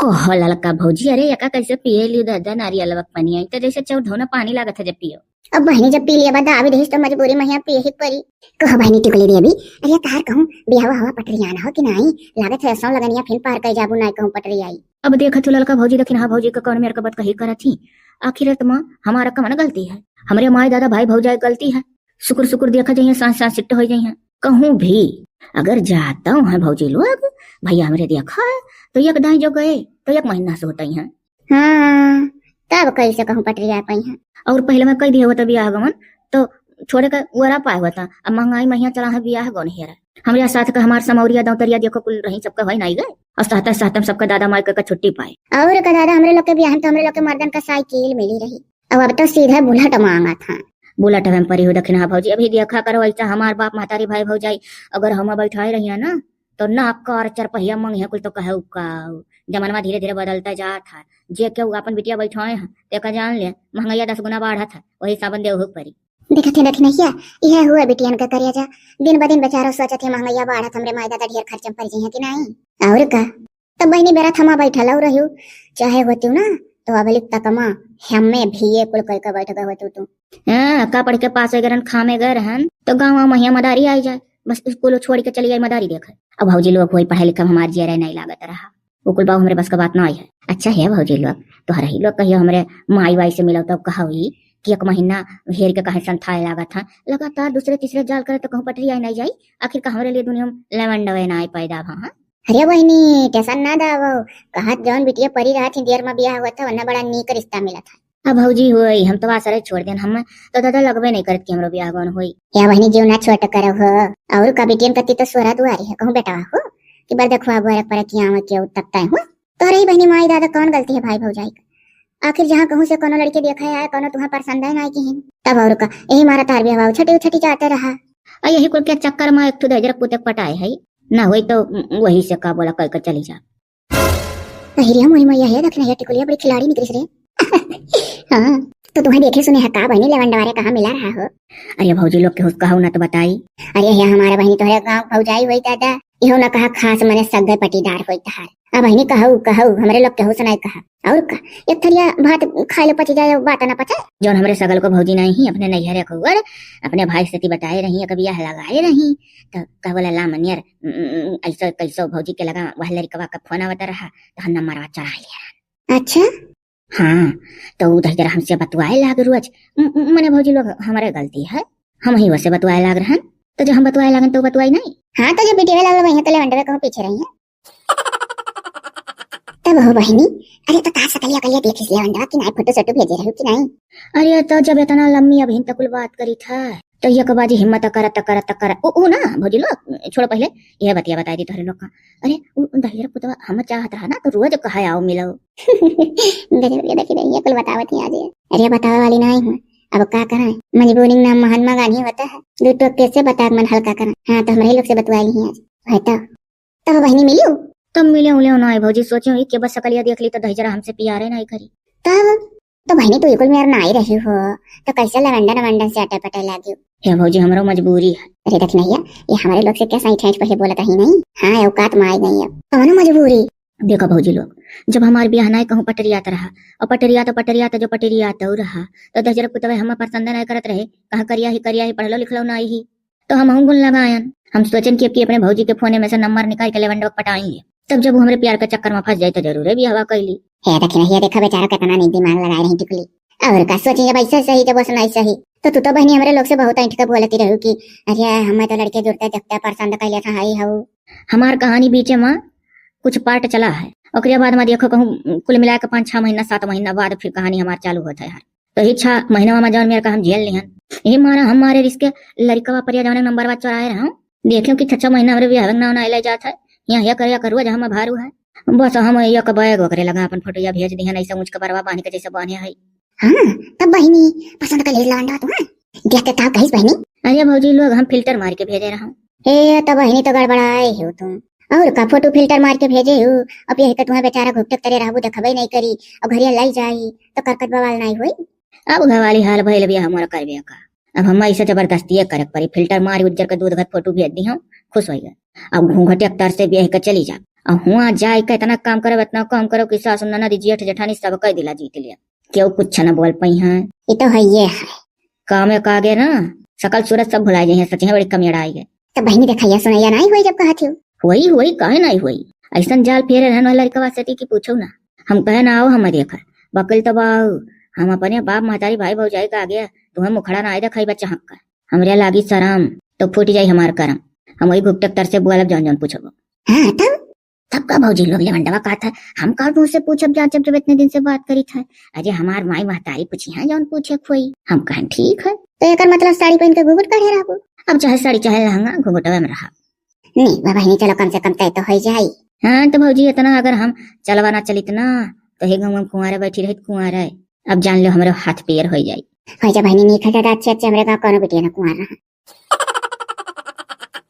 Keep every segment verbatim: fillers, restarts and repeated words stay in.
कहो ललका भौजी, अरे एका कैसे पिए लियो दादा नारियलवा के पनिया, ई तो जैसे चौधौना पानी लागत है जब पियो। अब बहिनी जब पी लिया बा दाबी देहिस तो मजबूरी में यहाँ पिए ही परी। कहो बहिनी टिकुली देवी, अरे तार कहूँ बियाह हवा पटरियान हो कि नाई? लागत है सौ लगनिया फिन पार कर जाबू नाई कहूँ पटरियाई। अब देखत हो ललका भौजी दखिनहा भौजी का कौन मेर का बात कही करत ही। आखिर त माँ हमारा कवन गलती है? हमरे माई दादा भाई भौजाई गलती है। सुकुर सुकुर देखा जइहैं, सांस सांस सिट्ट होइ जइहैं। कहूँ भी अगर जाता है भौजी लोग, भैया हमरे देखा है, तो एक दाईं जो गए, तो एक महीना से होता ही है। हाँ, तब कैसे कहूँ पटरिया पाई है। और पहले मैं कह दिया होता बियाह गवन, तो छोड़े का ओरा पाए होता। अब महंगाई में यहाँ चला है बियाह गवन हेरा। हमरे साथ का हमार समौरिया दौतरिया देखो कुल रही, सबका भाई नहीं गए। और सहते सहते में सबका दादा माई का छुट्टी पाए। और का दादा, हमरे लोग के बियाह में तो हमरे लोग के मर्दन का साइकिल मिली रही। अब, अब तो सीधे बुलेट मांगत हैं। बुलेट में परी हो दखिनहा भौजी, अभी देखा करो ऐसा हमार बाप महतारी भाई भौजाई अगर हम बैठाए रहिया ना, तो ना कार चरपहिया मांगिया कुल तो कहे का। जमानवा धीरे धीरे बदलता जात है। जे केहू अपन बिटिया बैठाए हैं, तेका जान ले, महंगाइया दस गुना बढ़त है, वही साबन देहू के परी। देखत है दखिनहिया, इहे हुआ बिटियन का करेजा। दिन ब दिन बेचारो सोचत है महंगाइया बढ़त, हमरे माई दादा ढेर खर्च में पड़ जइहैं कि नाई। और का? तब बहिनी बेरा थमा बैठल और रहियो, चाहे होतियो ना, तो अबलिक तक मा हमें भी ये कुल कह के बैठ गए होतियो तू। हाँ, का पढ़ के पास हो गए रहन, खामे गए रहन, तो गाँव में यहाँ मदारी आई जाए, बस स्कूल छोड़ के चली आई मदारी देखे। अब भौजी लोग होई पढ़े लिखे में हमार जियरा नहीं लागत रहा, वो कुल बाबू हमरे बस का बात ना आई है। अच्छा है भौजी लोग, तोहरा ही लोग कहियो हमरे माई वाई से मिलो तब कहा हुई कि एक महीना हेर के कहे संथाए लागत है, लगातार दूसरे तीसरे जाल करे तो कहूँ पटरी आई नहीं जाई, आखिर का हमरे लिए दुनिया में लेवन डवे ना आई पैदा भा, हाँ? अरे बहिनी, टेंशन ना दावो, कहत जौन बिटिया परी रहत ही, देर में बियाह हुआ था, वरना बड़ा नीक रिश्ता मिला था। अब भौजी होई, हम तो आसरे छोड़ देन, हम तो दादा लगबे नहीं करत कि हमरो बियाह गौन होई। या बहिनी, जीव ना छोट करव हो, और का बिटियन कती तो सोरा दुआरी है, कहूँ बेटवा हो कि बर देखुआ बोरे पर कि आवे के तब तय हो। तो रही बहिनी, माई दादा कौन गलती है भाई भौजाई का? आखिर जहाँ कहूँ से कोनो लड़के देखा है, कोनो तुहाँ पसंद है ना कि तब और का, यही मारा तार बियाह छटी उछटी जाते रहा। आ यही कुल के चक्कर में एक ठो दहिजरा पुते पटाए है, ना होई तो वही से का बोला कह के चली जा। अहिरिया मोरी मैया है, दखिनहिया टिकुलिया बड़ी खिलाड़ी निकलिस रे। हाँ, तो तुम्हें देखे सुने है का बहिनी, लेवंडवारे कहाँ मिला रहा हो? अरे भौजी लोग के हुस कहू ना तो बताई। अरे हे हमारा बहिनी, तोहरे गाँव भौजाई होई दादा, इहो ना कहा खास मने सगे पटीदार होई तहार। अब बहिनी कहू, कहू, हमरे लोग के हुस नहीं कहा। और का? एक थरिया भात खाए लो पची जाए, बात ना पचे। जौन हमरे सगल को भौजी नहीं ही, अपने नैहरे को अरे, अपने भाई से ती बताए रही, कभी यह लगाए रही, तो का बोला ला मनियर, उम, उम, उम, ऐसो कैसो भौजी के लगा वह लड़कवा का फोन आवत रहा, तो हम नंबरवा चढ़ा लिया। अच्छा? हाँ, तो उ दहिजरा हमसे बतुआए लाग रोज, उम, उम, मने भौजी लोग हमारे गलती है, हम ही वैसे बतुआए लाग रहन, तो जब हम बतुआए लागन तो बतुआई नहीं। हाँ, तो जब बेटिया लागल वहीं तो लेवंडवे कहूँ पीछे रही है। तब हो बहिनी, अरे तो का सकलिया कलिया देखिस लेवंडवा कि नाई, फोटो सोटो भेजे रहू कि नाई? अरे तो जब इतना लम्मी अभिन तक कुल बात करी था, तो ये कबाजी हिम्मत करत करत कर उ, उ ना भौजी लोग, छोड़ो पहले, ये बतिया बताई दी तोहरे लोग का। अरे उ दहिजरा पुतवा हम चाहत रहा ना तो रोज कहा आओ मिलो। गजब के देखी रही है कुल बतावत ही आज ये। अरे बतावे वाली नाई हूँ, अब का करें, मजबूरी में नाम महात्मा गांधी होता है, दू टोक कैसे बता के मन हल्का करें। हाँ तो हमरे लोग से बतवा ली आज, है तो तब बहिनी मिलियो? तब मिले उले ना आए भौजी, सोचे हुई कि बस सकलिया देख ली तो दहिजरा हमसे प्यारे नहीं करी। तब तो बहिनी तू कुल मेर ना आई रही हो, तो कैसे लवंडन वंडन से अटे पटे लागियो? हे भौजी हमरो मजबूरी है। अरे देख नैया, ये हमारे लोग से कैसा ऐठ ऐठ पहले बोलत रही नहीं। हाँ औकात में आई गई अब। कौनो मजबूरी? देखो भौजी लोग, जब हमार बियाह नाई कहूँ पटरियात रहा, और पटरियात पटरियात जो पटरियात और रहा, तो दहिजरा पुतवा हम पसंद नहीं करत रहे, कहाँ करिया ही करिया ही, पढ़लो लिखलो नाई ही, तो हम गुण लगायन। हम सोचन कि, कि अपने भौजी के फोने में से नंबर निकाल के लेवंडवा के पटाई ले। तब जब वो हमरे प्यार के चक्कर में फंस जाए तो जरूरे बियाहवा कैली। हे दखिनहिया, देखा बेचारा कितना नहीं दिमाग लगाए रही टिकुली। और का सोची जब ऐसे सही, जब वैसे नहीं सही, तो तू तो बहिनी हमरे लोग से बहुत ऐंठ के बोलती रहू कि अरे हम तो लड़के जुड़ते देखते पसंद कैले था हाई हऊ। हमार कहानी बीचे में कुछ पार्ट चला है, ओकरे बाद में देखो कहूँ कुल मिला के पाँच छह महीना सात महीना बाद फिर कहानी हमार चालू होता है यार। तो ही छह महीना में जौन मेरे का हम झेल लिहन, यही मारा हम मारे रिस्क के लड़कवा पर जौन नंबर वा चोराए रहा हूँ। देखियो कि छह छह महीना हमरे बियाह ना होना ले जात है, यहाँ ये करे करुआ जहाँ भारू है। बस हम एक बैग ओकरे लगा अपन फोटोया भेज दिहन, ऐसा ऊँच के बरवा बांध के जैसे बांधे है। हाँ, तब बहिनी पसंद कर ले लौंडा तू, हाँ? देख के का कहिस बहिनी? अरे भौजी लोग हम फिल्टर मार के भेजे रहा हूँ। ए, तब बहिनी तो गड़बड़ाए हो तुम। और का फोटो फिल्टर मार के भेजे हो? अब यही का तुम्हें बेचारा घुपटक तरे रहबू, देखबे नहीं करी, और घरिया लाई जाई, तो करकट बवाल नहीं होई। अब घवाली हाल भइल बिया हमारा करबे का। अब हम ऐसे जबरदस्तिये करे के पड़ी, फिल्टर मारी उज्जर के दूध घर फोटो भेज दी हम, खुश हो गए। अब घूंघट अख्तर से ब्याह के चली जा। अब हुआ जाए के इतना काम करब, इतना काम करब कि सासु ननद जेठ जेठानी सब कह दिला जीत लिया, केहू कुछ न बोल पइहैं। ई तो हइये है। काम एक आगे ना, सकल सूरत सब भुला जाइहैं, सच है बड़ी कमियाड़ आई है। तो बहिनी देखैया सुनैया नाहीं होई जब कहत हो। होई, होई, काहे नाहीं होई? अइसन जाल फेरे रहन वाला लड़कवा सती की पूछो ना। हम कहे ना आओ हम देखा, बकल तब आओ, हम अपने बाप महतारी भाई भौजाई का आगे तुम्हें मुखड़ा ना आए देखाई बच्चा हक का। हमरे लागी शरम, तो फूट जाई हमार करम। हम वही घुघटे तर से बोलब जौन जौन पूछब। हाँ, तब? तब का भौजी लोग लेवंडवा कहत है, हम का मुँह से पूछब जाँचब जब इतने दिन से बात करित है? अरे हमार माई महतारी पूछिहैं जौन पूछे खोई। हम कहन ठीक है। तो एकर मतलब साड़ी पहन के घुघुट काढ़े रहबो? अब चाहे साड़ी चाहे लहंगा घुघुटवे में रहा। नहीं बा बहिनी, चलो कम से कम तय तो होई जाई। हाँ तो भौजी इतना अगर हम चलवा ना चलित ना, तो हे गाँव में कुंवारे बैठी रहित कुंवारे। अब जान लो हमरे हाथ पैर होई जाई। होई जा बहिनी, नीक है दादा, अच्छे अच्छे हमरे गाँव कोनो बिटिया ना कुंवार रहा।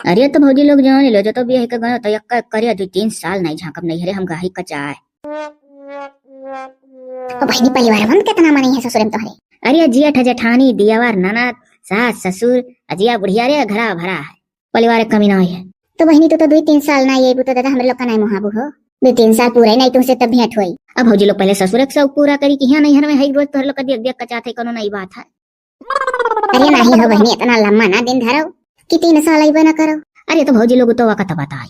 अरे तो भौजी लोग जान लो, जो तो बियाह के गयो तो एक एक करे दू तीन साल नाहीं झाँकब नैहरे हम गाही कचाए। ओ बहिनी, परिवार में कितना मनई है ससुरे में तोहरे? अरे जेठ जेठानी, दियावर, ननद, सास, ससुर, अजिया, बुढ़िया रे घरा भरा है, परिवार एक कमी नाहीं है। तो बहिनी तू तो दू तीन साल नाहीं अइबू तो दादा हमरे लोग का नाहीं मुहाबू हो। दू तीन साल पूरा ही नाहीं तुमसे तब भेंट होई। अब भौजी लोग पहले ससुरे के शौक पूरा करी कि यहाँ नैहर में है रोज तोहरे लोग का देख देख कचात है, कोनो नई बात है। अरे नाहीं हो बहिनी, इतना लम्बा ना दिन धरो कि तीन साल अइबे ना करो। अरे तो भौजी लोग तो वक्त बताई,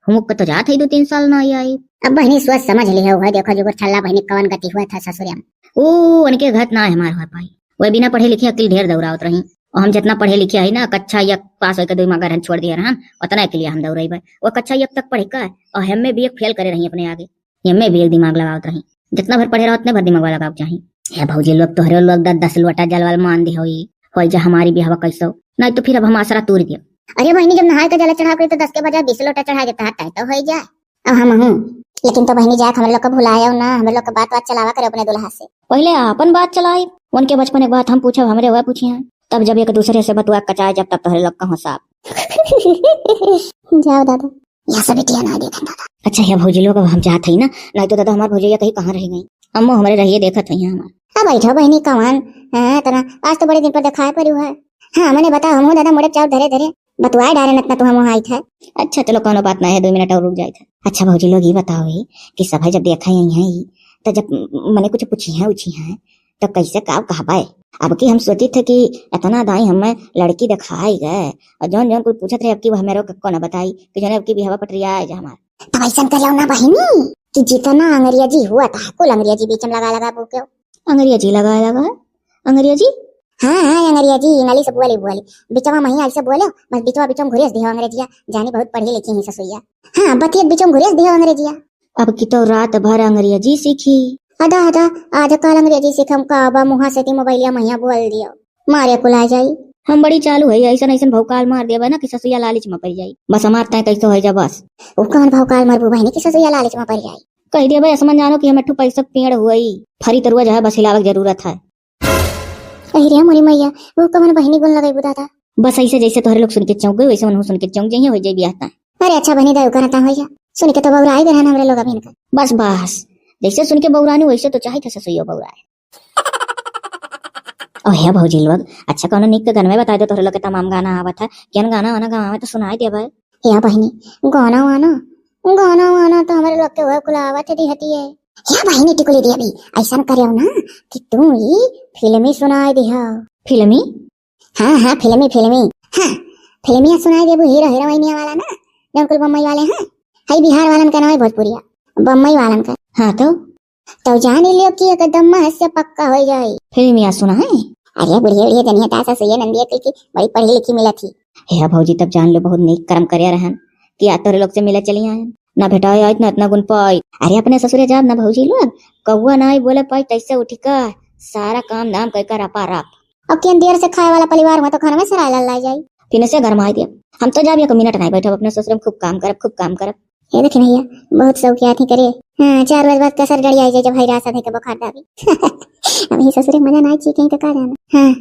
हुमुक के तो जात है दू तीन साल ना आई आई। अब बहिनी सोच समझ लिहे हो, देखो जुगुर छल्ला बहिनी कवन गति हुआ था ससुरिया में। ओ, उनके घत ना हमार हुआ पाई, वह बिना पढ़े लिखे अकिल ढेर दौड़ावत रही। और हम जितना पढ़े लिखे है ना, कक्षा एक पास होके दो मगर हम छोड़ दिए रहन, उतना के लिए हम दौड़ेबे। वो कक्षा एक तक पढ़ का और एमए बीए फेल करे रही अपने आगे। एमए बीए दिमाग लगावत रही, जितना भर पढ़े रहो उतने भर दिमाग लगावत चाही। हे भौजी लोग, तोहरे लोग दस दस लोटा जलवा मान दे होई, होई जा हमारी बियाहवा कैसो, नहीं तो फिर अब हम आसरा तूर दियो। अरे बहिनी, जब नहाए के जल चढ़ाव करी तो दस के बजाय बीस लोटा चढ़ा देता है, तय तो होई जाए। अब हम हूँ, लेकिन तो बहिनी जाए हमरे लोग के भुलायो ना, हमरे लोग के बात बात चलावा करे अपने दुल्हा से। पहले आपन बात चलाई, उनके बचपन एक बात हम पूछब, हमरे वह पूछी हैं, तब जब एक दूसरे से बतुआ कचाए जब तब तोहरे लोग कहूँ साफ। जाओ दादा, यह सब बिटिया ना देखन दादा। अच्छा हे भौजी लोग, अब हम जात हई ना, नहीं तो दादा हमार भौजैया कहीं कहाँ रह गई। अम्मो हमरे रहिए देखत हई हमार। अब बैठो बहिनी, कवन, हाँ, तना, आज तो बड़े दिन पर दिखाए पड़ी है। हाँ, मने बताओ, हम हो दादा मोड़े चाउर धरे धरे बतुआए डारे नतना तू हम वहाँ आई थे। अच्छा चलो, कोनो बात ना है, दो मिनट और रुक जाए थे। अच्छा भौजी लोग, ये बताओ ही कि सब है जब देखा ही है ही, तो जब मने कुछ पूछी है उछी है, तो कैसे का कहबे? अब की हम सोची थे कि इतना दाई हमें लड़की दिखाई गए, और जौन जौन कोई पूछत रहे, अब की वो हमें रोक को ना बताई कि जौन अब की बिहावा पटरिया आए जा हमार। तब ऐसन करियो ना बहिनी कि जितना अंग्रेजी हुआ था, कुल अंग्रेजी बीच में लगा लगा बोके। अंग्रेजी लगा लगा? अंग्रेजी? हाँ, हाँ, अंग्रेजी, इंग्लिश बोली, बोली। बिचवा मही ऐसे बोलो, बस बिचवा बिचवा घुरेस दियो अंग्रेजिया, जानी बहुत पढ़ी लिखी ही ससुइया। हाँ, बतियत बिचवा घुरेस दियो अंग्रेजिया। अब की तो रात भर अंग्रेजी सीखी। अदा, अदा, आज काल अंग्रेजी सीखम का बा, मुहा से ती मोबाइलिया महिया बोल दियो। मारे कुला जाई। हम बड़ी चालू है, ऐसन ऐसन भौकाल मार देबे ना कि ससुइया लालच में पड़ जाई। बस हमार तय कैसे हो जा बस। वो कौन भौकाल मारबू बहिनी कि ससुइया लालच में पड़ जाई? कह देबे असमन जानो कि हम एक ठो पैसा के पेड़ हुई, फरी तरुआ जो है बस हिलावे के जरूरत है। अरे रे मोरी मैया, वो कवन बहिनी गुण लगई बुदाता। बस ऐसे जैसे तोहरे लोग सुन के चौंक गए, वैसे उन्हों सुन के चौंक जाइए, हो जाए बियाह ता। अरे अच्छा बहिनी दाऊ करता हो जा, सुन के तो बौराई गए हमरे लोग अभी इनका। बस बस, जैसे सुन के बौरानी वैसे तो चाहे था ससुइयो बौराए। ओ हे भौजी लोग, अच्छा कौनो निक के गाना में बता दो, तोहरे लोग के तमाम गाना आवत है, केन गाना वाना गावे तो सुनाई देबे। या बहिनी, गाना वाना, गाना वाना तो हमरे लोग के वह कुल आवत है दिहती है। या बहिनी टिकुली देवी, ऐसन करियो ना कि तू ही फिल्मी सुनाई दिहा। फिल्मी? हाँ, हाँ, फिल्मी, फिल्मी। हाँ, फिल्मिया सुनाई देबू हीरो हीरोइनिया वाला ना, जौन कुल बम्बई वाले हैं। हई बिहार वालन का ना है भोजपुरिया, बम्बई वालन का। हाँ तो? तो जान लियो कि एकदम महस से पक्का हो जाई। फिल्मिया सुना है? अरे बुढ़िया बुढ़िया जनिया ता ससुइया नंदिया की, की बड़ी पढ़ी लिखी मिला थी। हे भौजी, तब जान लो बहुत नीक कर्म करे रहन कि आज तोरे लोग से मिले चली आए, ना भेटाए आइत ना इतना गुण पाई। अरे अपने ससुरे जाब ना भौजी लोग, कौआ ना आई बोले पाई तैसे उठी का सारा काम धाम कई कर रपा रप। अब केन देर से खाए वाला परिवार में तो खाना में सराय लाई जाई। फिर से गरमाई दिया। हम तो जाब एक मिनट नहीं बैठब अपने ससुरे में, खूब काम करब, खूब काम करब। ये देखिन भैया, बहुत शौक याद ही करे। हाँ, चार बजे बाद कसर गड़ी आई जाए जब भाई रात साधे के बुखार दाबी। अब यही ससुरे मजा ना आई कहीं तो का जाना। हाँ।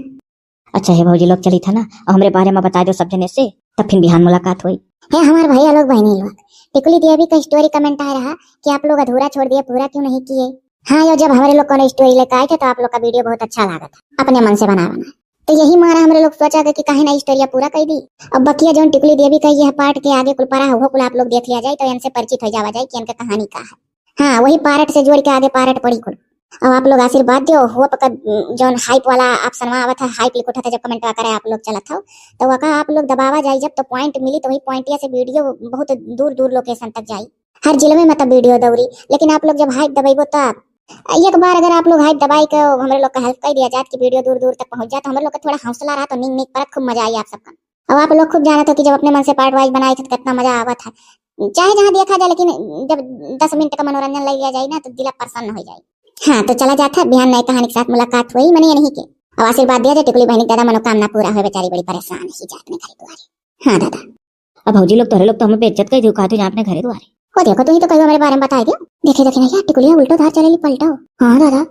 अच्छा हे भौजी लोग चली था ना, और हमरे बारे में बता दो सब जने से, तब फिर बिहान मुलाकात हुई। हे हमार भैया लोग बहनी लोग, टिकुली देवी का स्टोरी कमेंट आया रहा कि आप लोग अधूरा छोड़ दिए, पूरा क्यों नहीं किए? हाँ यो, जब हमारे लोग कोनो स्टोरी लेकर आए थे तो आप लोग का वीडियो बहुत अच्छा लगा था, अपने मन से बना बना। तो यही मारा हमरे लोग सोचा कि काहे ना स्टोरिया पूरा कइ दी। अब बकिया जौन टिकुली देवी का यह पार्ट के आगे कुल परा है, वो कुल आप लोग देख लिया जाए, तो इनसे परिचित हो जावा जाए कि इनका कहानी का है। हाँ, वही पार्ट से जोड़ के आगे पार्ट पड़ी कुल। अब आप लोग आशीर्वाद दियो, हो पका जौन हाइप वाला ऑप्शन आवत है, हाइप लिख उठा था जब कमेंट करे आप लोग चलत हो, तो वका आप लोग दबावा जाए जब, तो पॉइंट मिली, तो वही पॉइंटिया से वीडियो बहुत दूर दूर लोकेशन तक जाई, हर जिले में मतलब वीडियो दौरी। लेकिन आप लोग जब हाइप दबाइबो तब, एक बार अगर आप लोग हाइप दबाई के हमरे लोग का हेल्प कर दिया जात कि वीडियो दूर दूर तक पहुंच जाए, तो हमरे लोग का थोड़ा हौसला रहा, तो नीक नीक परत खूब मजा आई आप सबका। अब आप लोग खूब जानत हो कि जब अपने मन से पार्ट वाइज बनाई थे तो कितना मजा आवत है, चाहे जहाँ देखा जाए, लेकिन जब दस मिनट का मनोरंजन ले लिया जाए ना, तो दिल प्रसन्न हो जाए। हाँ, तो चला जात है, बिहान नए कहानी के साथ मुलाकात हुई, मने ये नहीं के। अब आशीर्वाद दिया जाए टिकुली बहनी के, दादा मनोकामना पूरा हो, बेचारी बड़ी परेशान है जात में घरे दुआरे। हाँ दादा। अब भौजी लोग तोहरे लोग तो हमें बेइज्जत कर दियो, कहा तू जा अपने घरे दुआरे। हो देखो, तू ही तो कहियो मेरे बारे में बताई दियो। देखे देखे ना यार, टिकुलिया उल्टो धार चलेली पलटो। हाँ दादा।